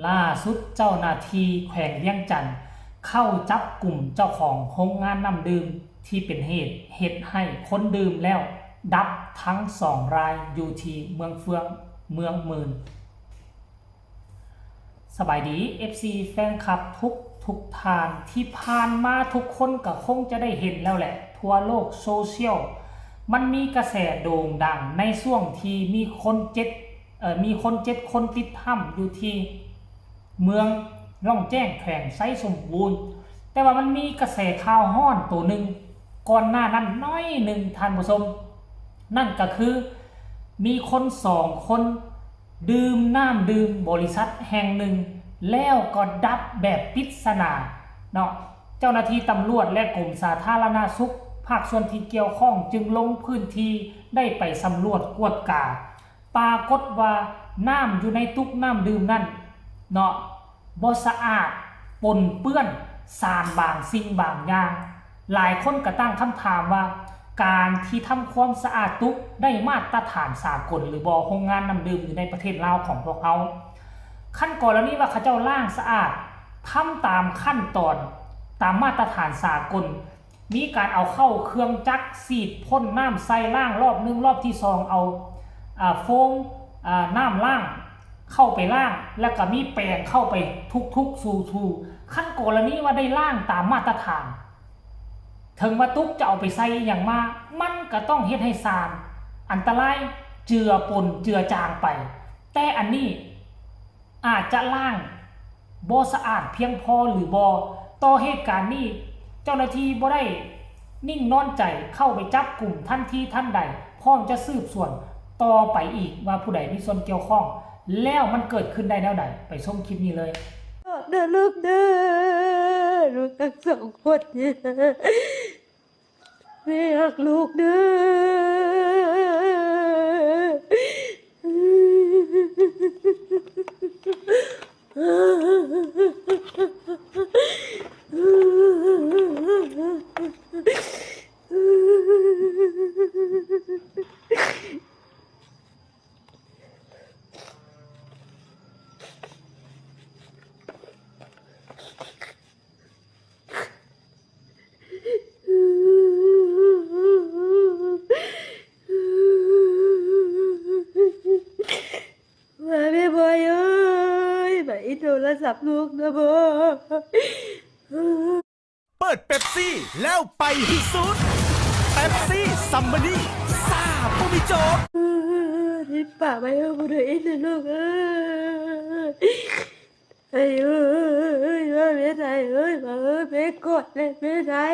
ລ່າສຸດເຈົ້າໜ້າທີ່ແຂວງວຽງຈັນເຂົ້າຈັບກຸມເຈົ້າຂອງໂຮງງານນ້ຳດື່ມທີ່ເປັນເຫດເຮັດໃຫ້ຄົນດື່ມແລ້ວດັບທັງສອງລາຍ ຢູ່ທີ່ເມືອງເຟືອງ ເມືອງໝື່ນ. ສະບາຍດີ ເອັຟຊີ ແຟນຄລັບທຸກໆທ່ານ. ທີ່ຜ່ານມາທຸກຄົນກໍຄົງຈະໄດ້ເຫັນແລ້ວແຫຼະ ທົ່ວໂລກໂຊຊຽວ ມັນມີກະແສໂດ່ງດັງໃນຊ່ວງທີ່ມີຄົນເຈັດ ເອີ ມີຄົນເຈັດຄົນຕິດຖ້ຳຢູ່ທີ່ເມືອງລ່ອງແຈ້ງ ແຂວງໄຊສົມບູນ. ແຕ່ວ່າມັນມີກະແສຂ່າວຮ້ອນໂຕໜຶ່ງກ່ອນໜ້ານັ້ນໜ້ອຍໜຶ່ງ ທ່ານຜູ້ຊົມ, ນັ້ນກໍຄືມີຄົນສອງຄົນ ດື່ມນ້ຳດື່ມບໍລິສັດແຫ່ງໜຶ່ງ ແລ້ວກໍດັບແບບປິດສະໜາເນາະ. ເຈົ້າໜ້າທີ່ຕຳຫຼວດ ແລະ ກົມສາທາລະນະສຸກ ພາກສ່ວນທີ່ກ່ຽວຂ້ອງຈຶ່ງລົງພື້ນທີ່ໄດ້ໄປສຳຫຼວດກວດກາ. ປາກົດວ່ານ້ຳຢູ່ໃນຕຸກນ້ຳດື່ມນັ້ນເນາະ ບໍ່ສະອາດ, ປົນເປື້ອນສານບາງສິ່ງບາງຢ່າງ. ຫຼາຍຄົນກໍຕັ້ງຄຳຖາມວ່າ ການທີ່ທຳຄວາມສະອາດຕຸກໄດ້ມາດຕະຖານສາກົນຫຼືບໍ່? ໂຮງງານນ້ຳດື່ມຢູ່ໃນປະເທດລາວຂອງພວກເຮົາ ຄັນກໍລະນີວ່າເຂົາເຈົ້າລ້າງສະອາດ, ທຳຕາມຂັ້ນຕອນ, ຕາມມາດຕະຖານສາກົນ, ມີການເອົາເຂົ້າເຄື່ອງຈັກສີດພົ່ນນ້ຳໃສ່, ລ້າງລອບໜຶ່ງ, ລອບທີສອງເອົາ ອາ ໂຟມ ອາ ນ້ຳລ້າງເຂົ້າໄປລ້າງ ແລ້ວກະມີແປງເຂົ້າໄປທຸກໆ ຖູໆ. ຄັນກໍລະນີວ່າໄດ້ລ້າງຕາມມາດຕະຖານ, ເຖິງວ່າຕຸກຈະເອົາໄປໃສ່ອີ່ຫຍັງມາ, ມັນກະຕ້ອງເຮັດໃຫ້ສານອັນຕະລາຍເຈືອປົນເຈືອຈາງໄປ. ແຕ່ອັນນີ້ ອາດຈະລ້າງບໍ່ສະອາດພຽງພໍຫຼືບໍ່? ຕໍ່ເຫດການນີ້ ເຈົ້າໜ້າທີ່ບໍ່ໄດ້ນິ່ງນອນໃຈ, ເຂົ້າໄປຈັບກຸມທັນທີທັນໃດ, ພ້ອມຈະສືບສວນຕໍ່ໄປອີກວ່າຜູ້ໃດມີສ່ວນກ່ຽວຂ້ອງ, ແລ້ວມັນເກີດຂຶ້ນໄດ້ແນວໃດ? ໄປຊົມຄລິບນີ້ເລີຍ. ເດີລູກເດີ ລູກທັງສອງຄົນນີ້ ແມ່ຮັກລູກເດີ. ມາແມ່ບອຍເອີຍ ມາອີ່ໂທລະສັບລູກນະບອຍ. ເປີດເປັບຊີແລ້ວໄປໃຫ້ສຸດ ເປັບຊີ ຊັມເບີນີ ຊາບໍ່ມີຈົບ. ເອີ ໄດ້ປະໄວ້ເອົາບໍ່ໄດ້ອີກນະລູກເອີຍ. ໄອ້ເອີຍ ມາແມ່ໄດ້ເອີຍ ມາເອີຍ ແມ່ກອດແລ້ວແມ່ໄດ້.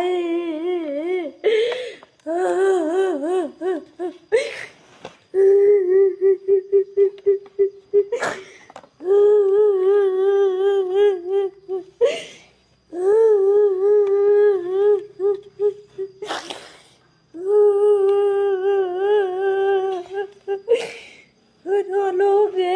ຂໍໂທດລູກເດ້.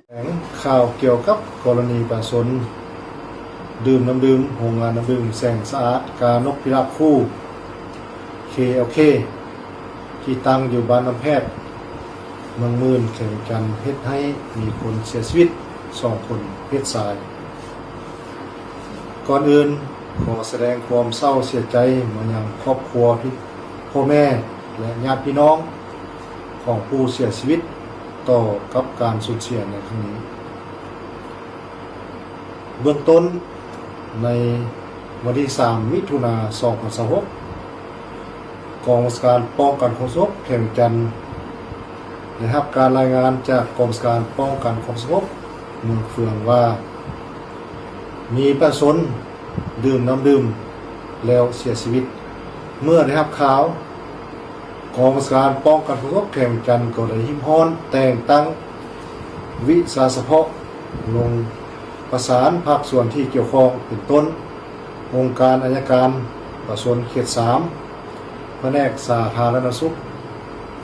ແຖລງຂ່າວກ່ຽວກັບກໍລະນີປະຊາຊົນດື່ມນ້ຳດື່ມໂຮງງານນ້ຳດື່ມແສງສະອາດ ການົກພິລາບຄູ່ ເຄແອລເຄ ທີ່ຕັ້ງຢູ່ບ້ານນ້ຳແພດ ເມືອງໝື່ນ ແຂວງວຽງຈັນ ເຮັດໃຫ້ມີຄົນເສຍຊີວິດສອງຄົນເພດຊາຍ. ກ່ອນອື່ນ ຂໍສະແດງຄວາມເສົ້າເສຍໃຈມາຍັງຄອບຄົວ, ພໍ່ແມ່ ແລະ ຍາດພີ່ນ້ອງຂອງຜູ້ເສຍຊີວິດຕໍ່ກັບການສູນເສຍໃນຄັ້ງນີ້. ເບື້ອງຕົ້ນ ໃນວັນທີສາມ ມິຖຸນາ ສອງພັນຊາວຫົກ ກອງບັນຊາການປ້ອງກັນຄວາມສະຫງົບແຂວງວຽງຈັນ ໄດ້ຮັບການລາຍງານຈາກກອງບັນຊາການປ້ອງກັນຄວາມສະຫງົບເມືອງເຟືອງວ່າ ມີປະຊາຊົນດື່ມນ້ຳດື່ມແລ້ວເສຍຊີວິດ. ເມື່ອໄດ້ຮັບຂ່າວ, ກອງບັນຊາການປ້ອງກັນຄວາມສະຫງົບແຂວງວຽງຈັນກໍໄດ້ຮີບຮ້ອນແຕ່ງຕັ້ງວິຊາສະເພາະ ລົງປະສານພາກສ່ວນທີ່ກ່ຽວຂ້ອງ ເປັນຕົ້ນ ອົງການໄອຍະການປະຊາຊົນເຂດສາມ, ພະແນກສາທາລະນະສຸກ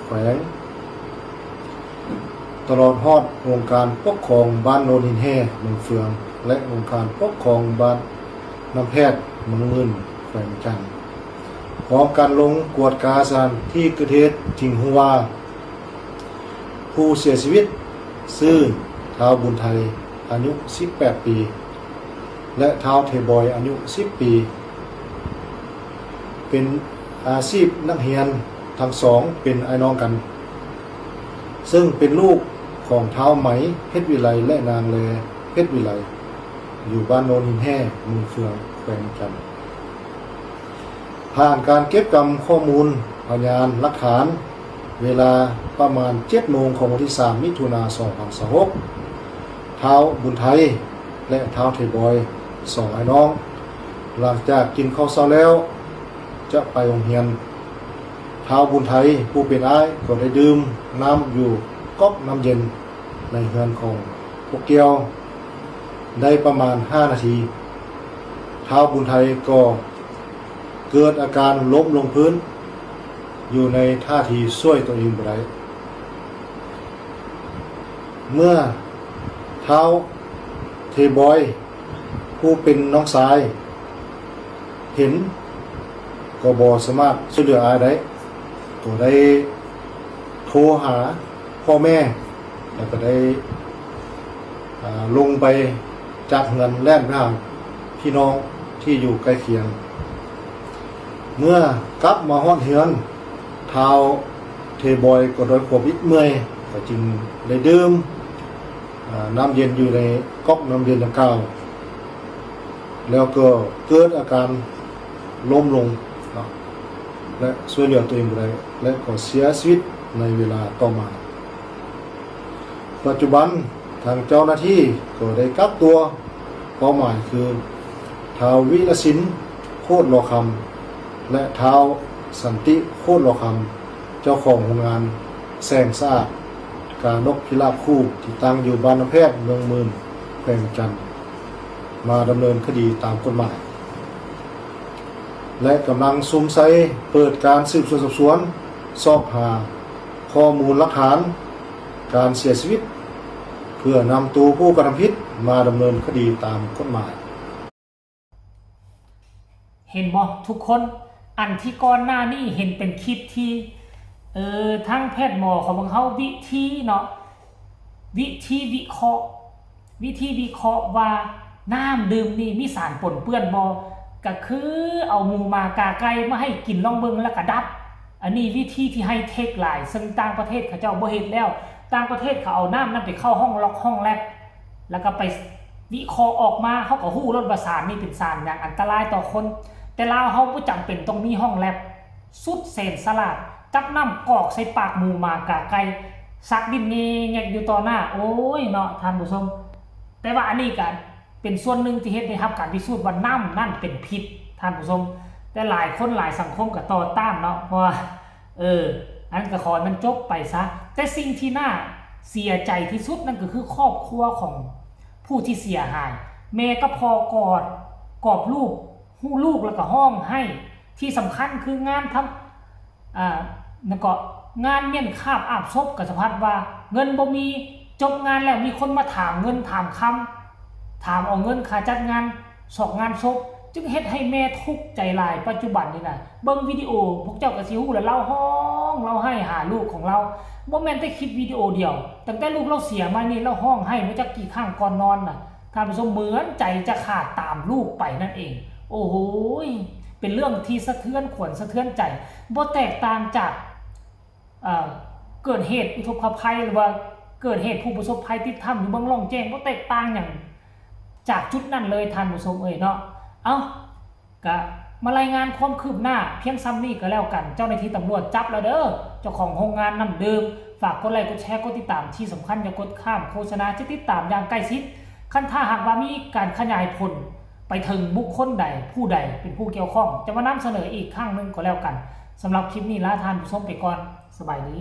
ແຂວງ, ຕະຫຼອດຮອດອົງການປົກຄອງບ້ານໂນນຫີນແຮ່ ເມືອງເຟືອງ ແລະ ອົງການປົກຄອງບ້ານນ້ຳແພດ ເມືອງໝື່ນ ແຂວງວຽງຈັນ ພ້ອມກັນລົງກວດກາສະຖານທີ່ເກີດເຫດ ຈຶ່ງຮູ້ວ່າ ຜູ້ເສຍຊີວິດຊື່ ທ້າວ ບຸນໄທ ອາຍຸສິບແປດປີ ແລະ ທ້າວ ເທບອຍ ອາຍຸສິບປີ ເປັນອາຊີບນັກຮຽນ, ທັງສອງເປັນອ້າຍນ້ອງກັນ ເຊິ່ງເປັນລູກຂອງທ້າວ ໄໝ ເພັດວິໄລ ແລະ ນາງ ແລ ເພັດວິໄລ ຢູ່ບ້ານໂນນຫີນແຮ່ ເມືອງເຟືອງ ແຂວງວຽງຈັນ. ຜ່ານການເກັບກຳຂໍ້ມູນພະຍານຫຼັກຖານ ເວລາປະມານເຈັດໂມງຂອງວັນທີສາມ ມິຖຸນາ ສອງພັນຊາວຫົກ ທ້າວ ບຸນໄທ ແລະ ທ້າວ ເທບອຍ ສອງອ້າຍນ້ອງ ຫຼັງຈາກກິນເຂົ້າເຊົ້າແລ້ວ ຈະໄປໂຮງຮຽນ. ທ້າວ ບຸນໄທ ຜູ້ເປັນອ້າຍ ກໍໄດ້ດື່ມນ້ຳຢູ່ກັອກນ້ຳເຢັນໃນເຮືອນຂອງພວກກ່ຽວ ໄດ້ປະມານຫ້ານາທີ ທ້າວ ບຸນໄທ ກໍເກີດອາການລົ້ມລົງພື້ນ ຢູ່ໃນທ່າທີ່ຊ່ວຍຕົວເອງບໍ່ໄດ້. ເມື່ອທ້າວ ເທບອຍ ຜູ້ເປັນນ້ອງຊາຍ ເຫັນ ກໍບໍ່ສາມາດຊ່ວຍເຫຼືອອ້າຍໄດ້ ກໍໄດ້ໂທຫາພໍ່ແມ່ ແລ້ວກໍໄດ້ ອາ ລົງໄປຈາກເຮືອນ ແລ່ນໄປຫາພີ່ນ້ອງທີ່ຢູ່ໃກ້ຄຽງ. ເມື່ອກັບມາຮອດເຮືອນ ທ້າວ ເທບອຍ ກໍດ້ວຍຄວາມອິດເມື່ອຍ ກໍຈຶ່ງໄດ້ດື່ມ ອາ ນ້ຳເຢັນຢູ່ໃນກັອກນ້ຳເຢັນດັ່ງກ່າວ ແລ້ວກໍເກີດອາການລົ້ມລົງເນາະ ແລະ ຊ່ວຍເຫຼືອຕົວເອງບໍ່ໄດ້ ແລະ ກໍເສຍຊີວິດໃນເວລາຕໍ່ມາ. ປັດຈຸບັນ ທາງເຈົ້າໜ້າທີ່ກໍໄດ້ກັກຕົວເປົ້າໝາຍຄື ທ້າວ ວິລະສິນ ໂຄດຫຼໍ່ຄຳ ແລະ ທ້າວ ສັນຕິ ໂຄດຫຼໍ່ຄຳ ເຈົ້າຂອງໂຮງງານແສງສະອາດ ການົກພິລາບຄູ່ ທີ່ຕັ້ງຢູ່ບ້ານນ້ຳແພດ ເມືອງໝື່ນ ແຂວງວຽງຈັນ ມາດຳເນີນຄະດີຕາມກົດໝາຍ ແລະ ກຳລັງສຸມໃສ່ເປີດການສືບສວນສອບສວນ ຊອກຫາຂໍ້ມູນຫຼັກຖານການເສຍຊີວິດ ເພື່ອນຳໂຕຜູ້ກະທຳຜິດມາດຳເນີນຄະດີຕາມກົດໝາຍ. ເຫັນບໍ່ທຸກຄົນ? ອັນທີ່ກ່ອນໜ້ານີ້ເຫັນເປັນຄລິບທີ່ ເອີ ທາງແພດໝໍຂອງພວກເຮົາວິທີເນາະ ວິທີວິເຄາະ ວິທີວິເຄາະວ່ານ້ຳດື່ມນີ້ມີສານປົນເປື້ອນບໍ່? ກະຄືເອົາໝູໝາກາໄກ່ມາໃຫ້ກິນລອງເບິ່ງ ແລ້ວກະດັບ. ອັນນີ້ວິທີທີ່ໄຮເທັກຫຼາຍ ເຊິ່ງຕ່າງປະເທດເຂົາເຈົ້າບໍ່ເຮັດແລ້ວ. ຕ່າງປະເທດເຂົາເອົານ້ຳນັ້ນໄປເຂົ້າຫ້ອງລັອກຫ້ອງແລັບ ແລ້ວກໍໄປວິເຄາະອອກມາ ເຮົາກໍຮູ້ໂລດວ່າສານນີ້ເປັນສານຫຍັງ ອັນຕະລາຍຕໍ່ຄົນ. ແຕ່ລາວເຮົາບໍ່ຈຳເປັນຕ້ອງມີຫ້ອງແລັບ ສຸດແສນສະຫຼາດ ຈັບນ້ຳກອກໃສ່ປາກໝູໝາກາໄກ່ ສັກດິ້ນແງກໆຢູ່ຕໍ່ໜ້າ. ໂອ້ຍເນາະທ່ານຜູ້ຊົມ ແຕ່ວ່າອັນນີ້ກະເປັນສ່ວນໜຶ່ງທີ່ເຮັດໃຫ້ຮັບການພິສູດວ່ານ້ຳນັ້ນເປັນພິດທ່ານຜູ້ຊົມ. ແຕ່ຫຼາຍຄົນຫຼາຍສັງຄົມກະຕໍ່ຕ້ານເນາະ ເພາະວ່າ ເອີ ອັນນັ້ນກະຂໍໃຫ້ມັນຈົບໄປຊະ. ແຕ່ສິ່ງທີ່ໜ້າເສຍໃຈທີ່ສຸດນັ້ນກໍຄືຄອບຄົວຂອງຜູ້ທີ່ເສຍຫາຍ ແມ່ກັບພໍ່ກອດ ກອບລູກ ຮູ້ລູກແລ້ວກໍຮ້ອງໄຫ້. ທີ່ສຳຄັນຄືງານທຳ ອ່າ ແລ້ວກໍງານມ້ຽນຄາບອາບສົບ ກໍສະພັດວ່າເງິນບໍ່ມີ, ຈົບງານແລ້ວມີຄົນມາຖາມເງິນຖາມຄຳ ຖາມເອົາເງິນຄ່າຈັດງານສອກງານສົບ ຈຶ່ງເຮັດໃຫ້ແມ່ທຸກໃຈຫຼາຍ. ປັດຈຸບັນນີ້ນະ ເບິ່ງວິດີໂອ ພວກເຈົ້າກໍຊິຮູ້ແລ້ວ ລາວຮ້ອງ ລາວໄຫ້ຫາລູກຂອງລາວ. ບໍ່ແມ່ນແຕ່ຄລິບວິດີໂອດຽວ ຕັ້ງແຕ່ລູກລາວເສຍມານີ້ ລາວຮ້ອງໄຫ້ບໍ່ຈັກກີ່ຄັ້ງກ່ອນນອນນະ. ທ່ານຜູ້ຊົມ ເໝືອນໃຈຈະຂາດຕາມລູກໄປນັ້ນເອງ. ໂອ້ໂຫຍ ເປັນເລື່ອງທີ່ສະເທືອນຂວັນສະເທືອນໃຈ ບໍ່ແຕກຕ່າງຈາກ ເອີ ເກີດເຫດອຸທົກກະໄພ ຫຼືວ່າເກີດເຫດຜູ້ປະສົບໄພຕິດຖ້ຳຢູ່ເບື້ອງລ່ອງແຈ້ງ ບໍ່ແຕກຕ່າງຫຍັງຈາກຈຸດນັ້ນເລີຍ ທ່ານຜູ້ຊົມເອີຍເນາະ. ເອົ້າ ກະມາລາຍງານຄວາມຄືບໜ້າພຽງຊ່ຳນີ້ກໍແລ້ວກັນ. ເຈົ້າໜ້າທີ່ຕຳຫຼວດຈັບແລ້ວເດີ ເຈົ້າຂອງໂຮງງານນ້ຳດື່ມ. ຝາກກົດໄລ ກົດແຊ ກົດຕິດຕາມ ທີ່ສຳຄັນຢ່າກົດຂ້າມໂຄສະນາ ຈະຕິດຕາມຢ່າງໃກ້ຊິດ. ຄັນຖ້າຫາກວ່າມີການຂະຫຍາຍຜົນໄປເຖິງບຸກຄົນໃດ ຜູ້ໃດເປັນຜູ້ກ່ຽວຂ້ອງ ຈະມານຳສະເໜີອີກຄັ້ງໜຶ່ງກໍແລ້ວກັນ. ສຳລັບຄລິບນີ້ລາທ່ານຜູ້ຊົມໄປກ່ອນ. ສະບາຍດີ.